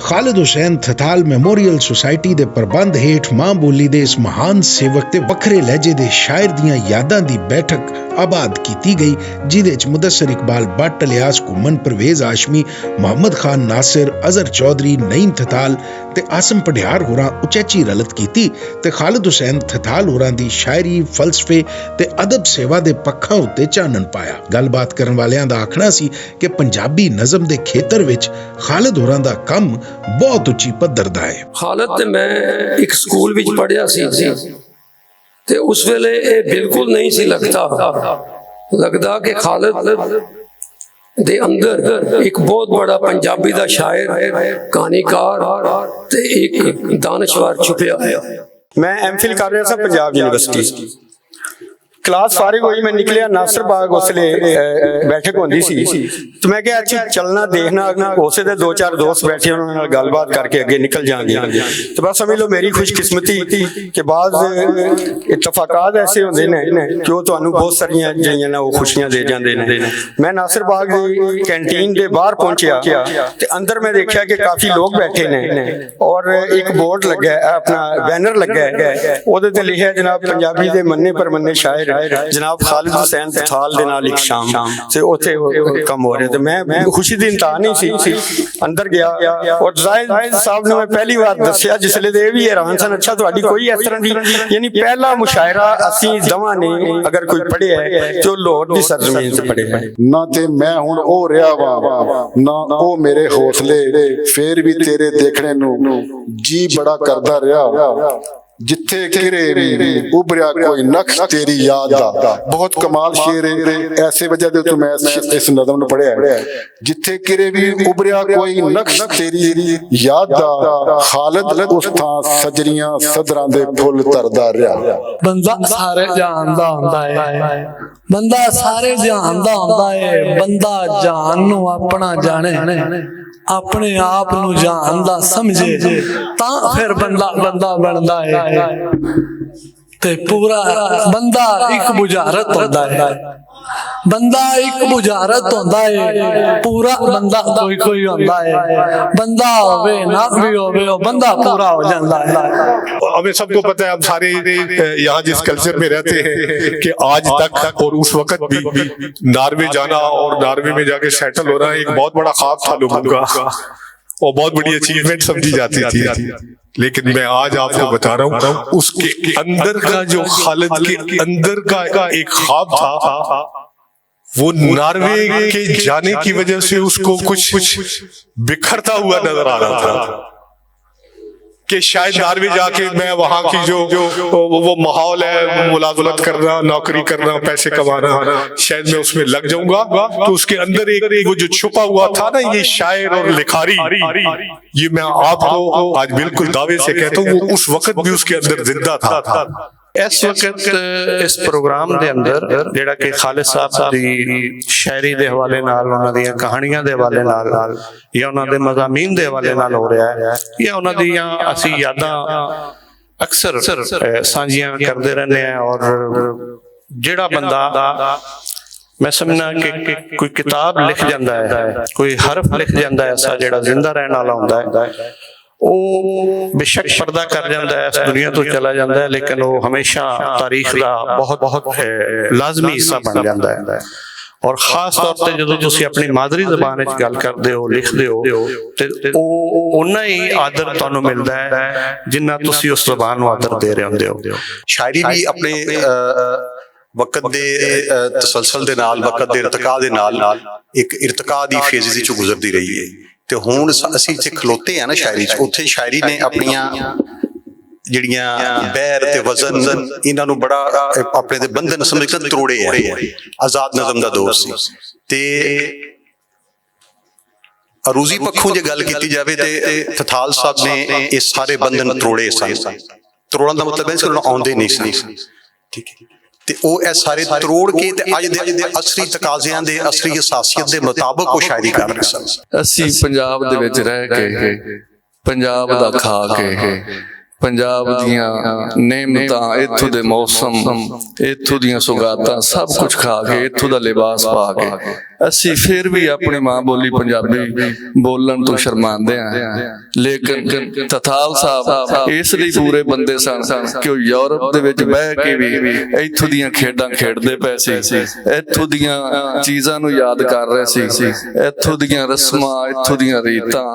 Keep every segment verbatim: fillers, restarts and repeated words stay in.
خالد حسین تھتال memorial society دے پربند ہیٹھ ماں بولی دے اس مہان سیوک تے وکھرے لہجے دے شاعر دیاں یاداں دی بیٹھک آباد کیتی گئی، جیدے وچ مدثر اقبال بٹ، الیاس گھمن، پرویز ہاشمی، محمد خان ناصر، اظہر چوہدری، نعیم تھتال تے عاصم پڈھیار ہوراں اچیچی رلت کیتی تے خالد حسین تھتال ہوراں دی شاعری، فلسفے تے ادب سیوا دے پکھاں اُتے چانن پایا۔ گل بات کرن والیاں دا آکھنا سی کہ پنجابی نظم دے کھیتر وچ خالد ہوراں دا کم بہت اچی پدر دا ہے۔ خالد تے میں اک سکول وچ پڑھیا سی، تے اس ویلے ایہہ بلکل نئیں سی لگدا لگدا کہ خالد دے اندر اک بہت بڑا پنجابی دا شاعر، کہانیکار تے اک دانشوار چھپیا ہویا۔ میں ایم فل کر رہا سا پنجاب یونیورسٹی۔ کلاس فارغ ہوئی، میں نکلیا ناصر باغ، اس لیے بیٹھک ہوندی سی۔ تو میں کہا اچھا چلنا دیکھنا، اسے دے دو چار دوست بیٹھے، انہاں نال گل بات کر کے اگے نکل جاؤں گے۔ تو بس سمجھ لو میری خوش قسمتی کہ بعض اتفاقات ایسے ہوندے نے کہ وہ تانوں بہت ساریاں جڑیاں نے وہ خوشیاں دے جاندے نے۔ میں ناصر باغ دی کینٹین دے باہر پہنچیا تے اندر میں دیکھیا کہ کافی لوگ بیٹھے نے اور ایک بورڈ لگا ہے، اپنا بینر لگا ہے، اودے تے لکھیا جناب پنجابی دے مننے پر مننے شاعر جناب خالد حسین تتھال دے نال ایک شام، تے اوتھے کم ہو رہے تے میں خوشی دی انتہا نہیں سی۔ اندر گیا اور زاہد صاحب نے میں پہلی بار دسیا جس لے دے بھی حیران سن، اچھا تہاڈی کوئی اس طرح دی، یعنی پہلا مشاعرہ اسی دواں نے اگر کوئی پڑھیا ہے تو لاہور دی سرزمین سے پڑھے ہے۔ نہ تے میں ہن او رہیا واں، نہ او میرے حوصلے، فیر وی تیرے دیکھنے نوں جی بڑا کردا رہیا۔ جتھے کرے وی ابھریا کوئی نقش تیری یاد دا۔ بہت کمال شعر ہے، ایسے وجہ دے تو میں اس، اس نظم نوں پڑھیا ہے۔ جتھے کرے وی ابھریا کوئی نقش تیری یاد دا، خالد اس تھاں سجریاں صدراں دے پھل تردا رہیا۔ بندہ سارے جہان دا ہوندا ہے، بندہ سارے جہان دا ہوندا ہے، بندہ جہان نوں اپنا جانے، اپنے آپ نوں جہان دا سمجھے، تاں پھر بندہ بندہ بندا ہے۔ تے پورا بندہ ایک بجارت ہوندا ہے، بندہ ایک بجارت ہوندا ہے، پورا بندہ کوئی کوئی ہوندا ہے، بندہ ہووے نہ بھی ہووے، وہ بندہ پورا ہو جاندا ہے۔ ہمیں سب کو پتہ ہے، ہم سارے، اے، یہاں جس کلچر میں رہتے ہیں کہ آج تک اور اس وقت بھی ناروے جانا اور ناروے میں جا کے سیٹل ہونا ایک بہت بڑا خواب تھا لوگوں کا اور بہت بڑی اچیومنٹ سمجھی جاتی تھی۔ لیکن میں آج آپ کو بتا رہا ہوں، اس کے اندر کا جو خالد کے اندر کا ایک خواب تھا، وہ ناروے کے جانے کی وجہ سے اس کو کچھ بکھرتا ہوا نظر آ رہا تھا کہ شاید ناروے جا کے میں وہاں کی جو وہ ماحول ہے، ملازمت کرنا، نوکری کرنا، پیسے کمانا، شاید میں اس میں لگ جاؤں گا۔ تو اس کے اندر ایک وہ جو چھپا ہوا تھا نا، یہ شاعر اور لکھاری، یہ میں آپ کو آج بالکل دعوے سے کہتا ہوں، وہ اس وقت بھی اس کے اندر زندہ تھا۔ اس وقت اس پروگرام دے اندر جڑا کہ خالد صاحب دی شاعری دے حوالے نال، انہاں دیاں کہانیاں دے حوالے نال یا انہاں دے مضامین دے حوالے نال ہو رہا ہے یا انہاں دیاں اسی یاداں اکثر، اے، سانجھیاں کردے رہنے ہیں اور جڑا بندہ، میں سمجھنا کہ کوئی کتاب لکھ جاندا ہے، کوئی حرف لکھ جاندا ہے ایسا جڑا زندہ رہن والا ہوندا ہے، او بے شک پردہ کر جاندا ہے، اس دنیا تو چلا جاندا ہے، لیکن وہ ہمیشہ تاریخ دا بہت، بہت، اے، لازمی حصہ بن جاندا ہے۔ اور خاص طور تے جدوں تسی اپنی مادری زبان وچ گل کردے ہو، لکھدے ہو، تے او اونا ہی آدر تانوں ملدا ہے جنہ تسی اس زبان نوں آدر دے رہے ہوندے ہو۔ شاعری بھی اپنے، آ، وقت دے، آ، تسلسل دے نال، وقت دے ارتقا دے نال ایک ارتقا دی فیزز وچوں گزردی رہی ہے۔ تے ہن س-، اسی جتھے کھلوتے ہیں نا شاعری چ، اتھے شاعری نے اپنیاں جڑیاں بحر تے وزن، انہاں نوں بڑا اپنے دے بندھن سمجھ کے تروڑے ہے۔ آزاد نظم دا دور سی۔ تے عروضی پکھوں جے گل کیتی جاوے تے تھتھال صاحب نے اے سارے بندھن تروڑے سن۔ تروڑن دا مطلب ہے کہ انہاں نوں آوندے نہیں سن۔ ٹھیک ہے۔ تے او اے سارے تروڑ کے تے اج دے عصری تقاضیاں دے، عصری حساسیت دے مطابق او شاعری کر رہے سن۔ اسی پنجاب دے وچ رہ کے، پنجاب دا کھا کے، پنجاب دیاں نعمتاں، اتھوں دے موسم، اتھوں دیاں سوغاتاں، سب کچھ کھا کے، اتھوں دا لباس پا کے، اسی پھر بھی اپنی ماں بولی پنجابی بولن تو شرماندے ہیں۔ لیکن تتھال صاحب اس لئی پورے بندے سن کہ وہ یورپ دے وچ بہ کے بھی اتھوں دیاں کھیڈاں کھیڈدے پئے سی، اتھوں دیاں چیزاں نوں یاد کر رہے سی، اتھوں دیاں رسماں، اتھوں دیاں ریتاں،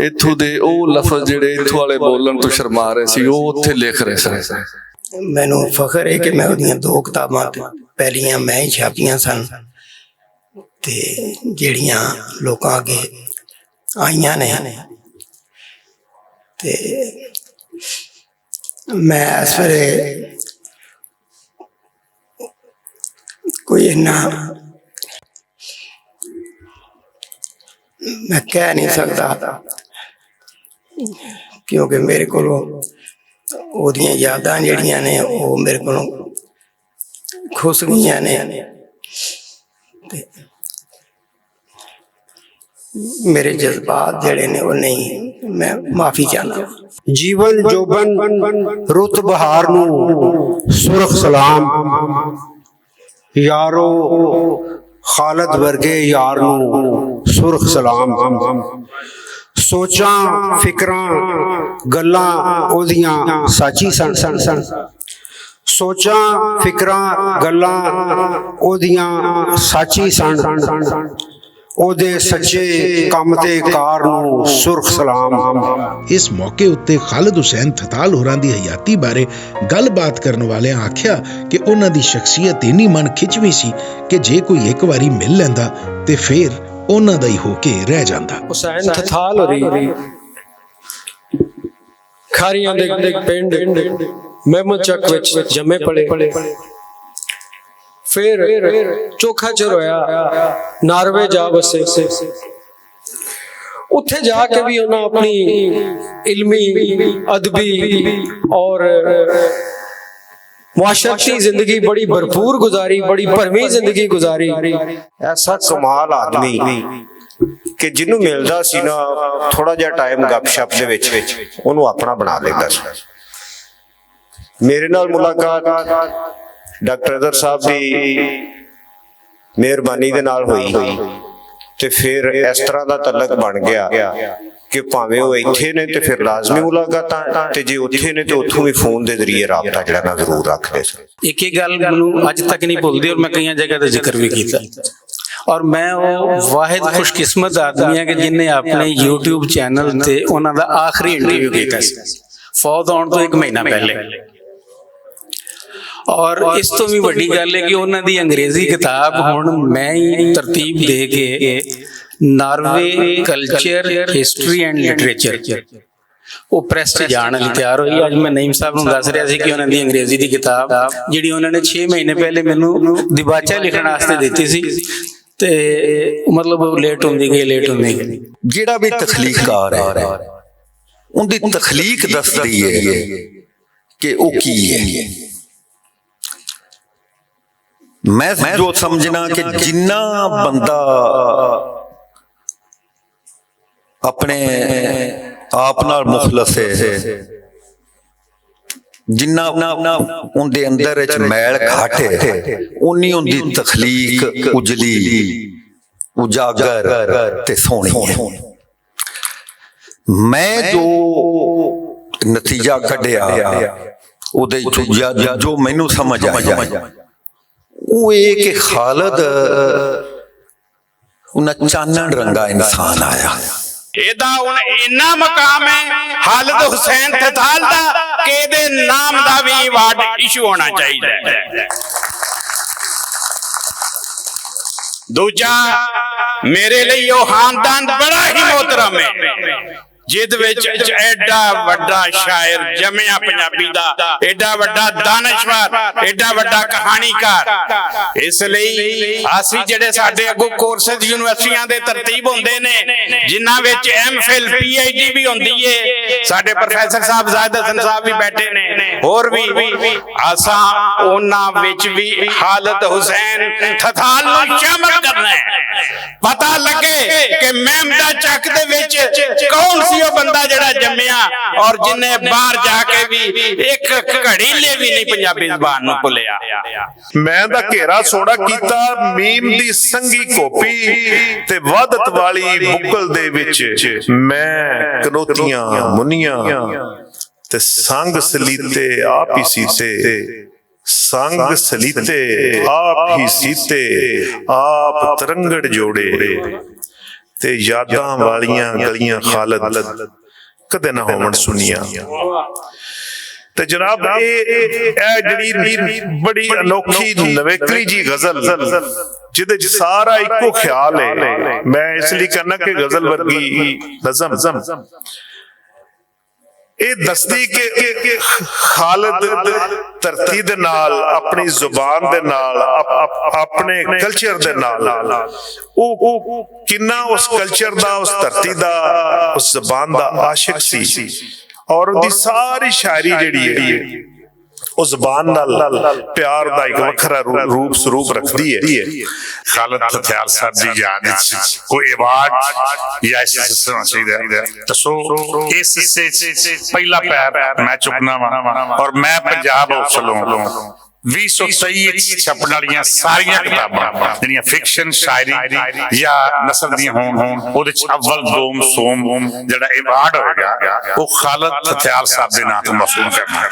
اتھوں دے او لفظ جڑے اتھوں والے بولن تو شرما رہے سی، او اتھے لکھ رہے سن۔ مینوں فخر ہے کہ میں اودیاں دو کتاباں تے پہلیاں میں ہی چھاپیاں سن تے جیڑیاں لوکاں اگے آئیاں نے۔ تے میں اس ویلے کوئی اتنا میں کہہ نہیں سکتا، کیونکہ میرے کو یاداں جڑیاں نے وہ میرے کو کھس گئیاں نے۔ تے میرے جذبات جڑے نے وہ نہیں، میں معافی چاہنا۔ جیون جوبن رت بہار نو سرخ سلام، یارو خالد ورگے یار نو سرخ سلام۔ سوچاں، فکراں، گلاں اودیاں سچی سن سن سن۔ سوچاں، فکراں، گلاں اودیاں سچی سن۔ اودے سچے کم تے کار نوں سرخ سلام۔ اس موقع اتے خالد حسین تھتال ہوراں دی حیاتی بارے گل بات کرن والیاں آکھیا کہ انہاں دی شخصیت اینی من کھچویں سی کہ جے کوئی اک واری مل لیندا تے فیر انہاں دا ہی ہو کے رہ جاندا۔ حسین تھتال ہوری کھاریاں دے پنڈ محمد چک وچ جمے پڑے، پھر چوکھا چرویا ناروے جا وسے۔ اتھے جا کے بھی انہاں اپنی علمی، ادبی اور معاشرتی زندگی بڑی بھرپور گزاری، بڑی بھرویں زندگی گزاری۔ ایسا کمال آدمی کہ جنوں ملدا سی نا، تھوڑا جہا ٹائم گپ شپ دے وچ اونوں اپنا بنا لیندا سی۔ میرے نال ملاقات ڈاکٹر اظہر صاحب دی مہربانی دے نال ہوئی تے پھر اس طرح دا تعلق بن گیا کہ بھاویں او ایتھے نے تے پھر لازمی ملاقاتاں، تے جے اوتھے نے تے اوتھوں وی فون دے ذریعے رابطہ جڑا نا ضرور رکھدے سن۔ ایک ایک گل مینوں اج تک نہیں بھولدی اور میں کئی جگہ تے ذکر بھی کیتا۔ اور میں وہ واحد خوش قسمت آدمی ہاں کہ جن نے اپنے یوٹیوب چینل تے انہاں دا آخری انٹرویو کیتا سی۔ فوت ہون تو ایک مہینہ پہلے۔ اور اس تو بھی وڈی گل ہے کہ انہاں دی انگریزی کتاب ہن میں ہی ترتیب دے کے Norway culture, history and literature, وہ پریس چ جان والی تیار ہوئی۔ اج میں نعیم صاحب نوں دس رہا سی کہ انہاں دی انگریزی دی کتاب جڑی انہاں نے چھ مہینے پہلے مینوں دیباچہ لکھن واسطے دتی سی، تے مطلب وہ لیٹ ہوندی گئی، لیٹ ہوندی گئی۔ جڑا بھی تخلیق کار ہے، ان دی تخلیق دسدی ہے کہ وہ کی ہے۔ میں جو سمجھنا کہ جنہ بندہ اپنے آپ نال مخلص ہے، جنہ ان دے اندر وچ میل گھٹ ہے، اونی ان دی تخلیق اجلی، اجاگر تے سوہنی ہے۔ میں جو نتیجہ کڈیا، اودے وچ یا جو مینوں سمجھ آیا، وہ یہ کہ خالد انہاں چانن رنگا انسان آیا۔ ایدا ہن اینا مقام ہے خالد حسین تھتال دا کہ ایدے نام دا وی ایوارڈ ایشو ہونا چاہیدا ہے۔ دوجا، میرے لئی او خاندان بڑا ہی محترم ہے، جد وچ ایڈا وڈا شاعر جمیا پنجابی دا، ایڈا وڈا دانشور، ایڈا وڈا کہانی کار۔ اس لئی اسی جڑے ساڈے اگوں کورسز یونیورسٹیاں دے ترتیب ہوندے نے، جنہاں وچ M Phil, P H D بھی ہوندی ہے، ساڈے پروفیسر صاحب زاہد حسن صاحب بھی بیٹھے نے، ہور بھی، اساں انہاں وچ بھی خالد حسین تھتھال نوں شامل کرنا ہے۔ پتہ لگے کہ مہمدا چک دے وچ کون سی او بندہ جڑا جمیا۔ اور جن نے باہر جا کے بھی ایک گھڑی لے بھی نہیں پنجابی زبان نو بھولیا۔ میں دا گھیرا سوڑا کیتا، میم دی سنگی کوپی تے وادت والی بکل دے وچ میں کنوتیاں منیاں تے سنگ سلیتے آپ ہی سیتے، سنگ سلیتے آپ ہی سیتے، آپ ترنگڑ جوڑے تے یاداں والیاں گلیاں خالد کدے نہ ہون سنیاں۔ تے جناب، اے اے جڑی بڑی انوکھی نویکلی جی غزل، جدے چ سارا ایکو خیال ہے۔ میں اس لیے کہنا کہ غزل ورگی نظم اے دسدی کہ خالد دھرتی دے نال، اپنی زبان دے نال، اپ- اپ- اپنے کلچر دے نال، او او کنا اس کلچر دا، اس دھرتی دا، اس زبان دا عاشق سی۔ اور اودی ساری شاعری جڑی ہے، او زبان نال پیار دا ایک وکھرا رو- روپ سروپ رکھدی ہے۔ خالد تھتیال صاحب دی یاد وچ کوئی ایوارڈ یا ایسا سسٹم چاہیے؟ دسو، اس حصے چ پہلا پیر میں چکنا وا اور میں پنجاب ہاؤس ولوں ویہہ سو تئی وچ چھپن والیاں ساریاں کتاباں، جڑیاں فکشن، شاعری یا نثر دیاں ہون، ہون، اودے وچ اول دوم سوم جڑا ایوارڈ ہوئے گا، وہ خالد تھتیال صاحب دے نام تو موصول کرنا ہے۔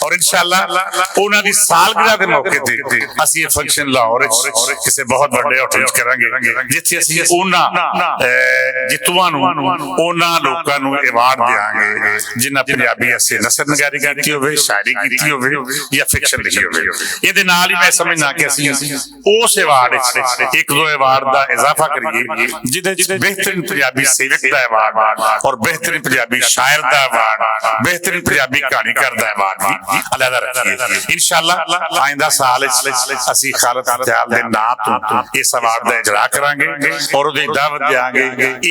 اور انشاءاللہ انہاں دی سالگرہ دے موقع تے اسی یہ فنکشن لاہور وچ کسے بہت وڈے ہوٹل وچ کراں گے، جتھے اسی انہاں، اے، جتواں نوں، انہاں لوکاں نوں ایوارڈ دیاں گے جنہاں پنجابی اسے نثر نگاری کیتی ہوئے، شاعری کیتی ہوئے یا فکشن لکھی ہوئے۔ یہ دے نال ہی میں سمجھنا کہ اسی اس ایوارڈ وچ ایک دو ایوارڈ دا اضافہ کریے، جدے وچ بہترین پنجابی سیوک دا ایوارڈ اور بہترین پنجابی شاعر دا ایوارڈ، بہترین پنجابی کہانی کار دا ایوارڈ بھی علیحدہ رکھیے۔ انشاءاللہ آئندہ سال وچ اسی خالد تھتیال دے نام تو اس ایوارڈ دا اجرا کرانگے اور اودی دعوت دیانگے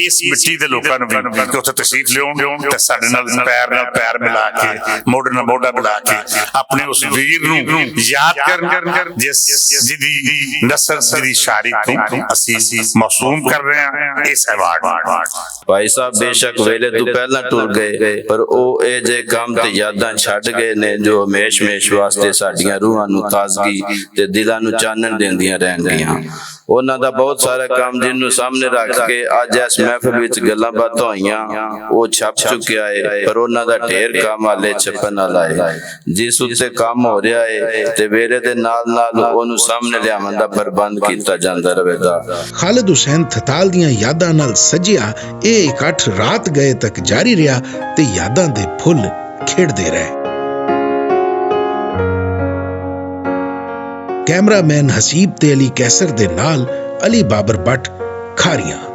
اس مٹی دے لوکاں نوں بھی کہ اتھے تشریف لیون تے ساڈے نال پیر نال پیر ملا کے، موڈے نال موڈا ملا کے، اپنے اس ویر نوں یاد کرن جس جدی نثر جدی شاعری تو اسی موسوم کر رہے ہیں اس ایوارڈ نوں۔ بھائی صاحب بے شک ویلے تو پہلا ٹر گئے، پر او اے جے کام تے یاداں چھڈ گئے نے جو ہمیش ہمیش واسطے ساڈیاں روحاں نوں تازگی تے دلاں نوں چانن دیندیاں رہن گئیاں۔ انہاں دا بہت سارا کام جنوں سامنے رکھ کے اج اس محفل وچ گلاں باتاں ہوئیاں، او چھپ چکیا ہے، پر انہاں دا ڈھیر کام حالے چھپن والا ہے۔ جس اتے کام ہو رہیا ہے تے ویلے دے نال نال اونوں سامنے لیاون دا پربند کیتا جاندا رہے گا۔ خالد حسین تھتال دیاں یاداں نال سجیا اے اکٹھ رات گئے تک جاری رہیا تے یاداں دے پھل کھڑدے رہے۔ کیمرہ مین حسیب تے علی کیسر دے نال علی بابر بٹ، کھاریاں۔